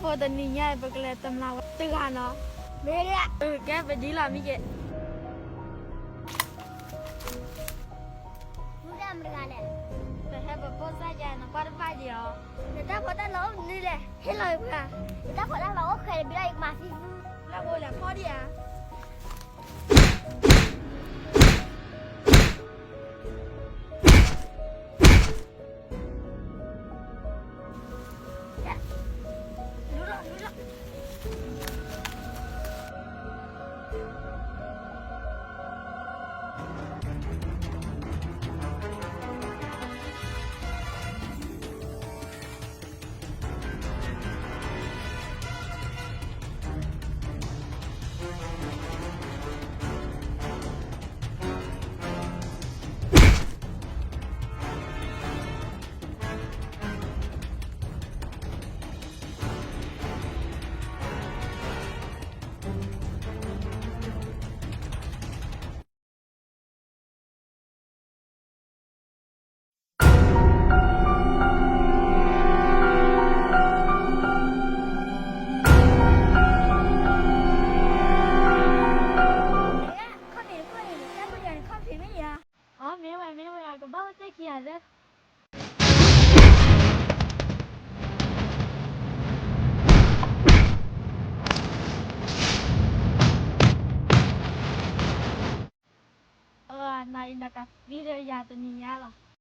ဖိတနံၤညါအံၤ ပကလဲၤတမျးဝဲတဂၤနီၤ. မ့ၢ်ဒၣ်, ကဲပဒ်လီၤမ့ၢ်က့ၤ. မ့ၢ်ဒၣ်မတဂၤလဲၣ်. ပဟဲပဖိစၢ်ယၤ နကွၢ်တဘၣ်ဒံးအီၤ. နတၢ်ဖိတၢ်လီၤအိၣ်မနုၤလဲၣ်, ဟ့ၣ်လီၤယၤ, နတၢ်ဖိတၢ်လီၤအိၣ်ဃဲးတဘ့ၣ်လီၤ ယကမၤသံသု. လၢဘိလဲၤဖီဒံးဧါ. အီ မ့ၢ်ဝဲ မ့ၢ်ဝဲ အကဘၣ်အိၣ်စဲခံဂၤလၢ အနအံၤနကသံဒီးယၤတနံၤညါလီၤ.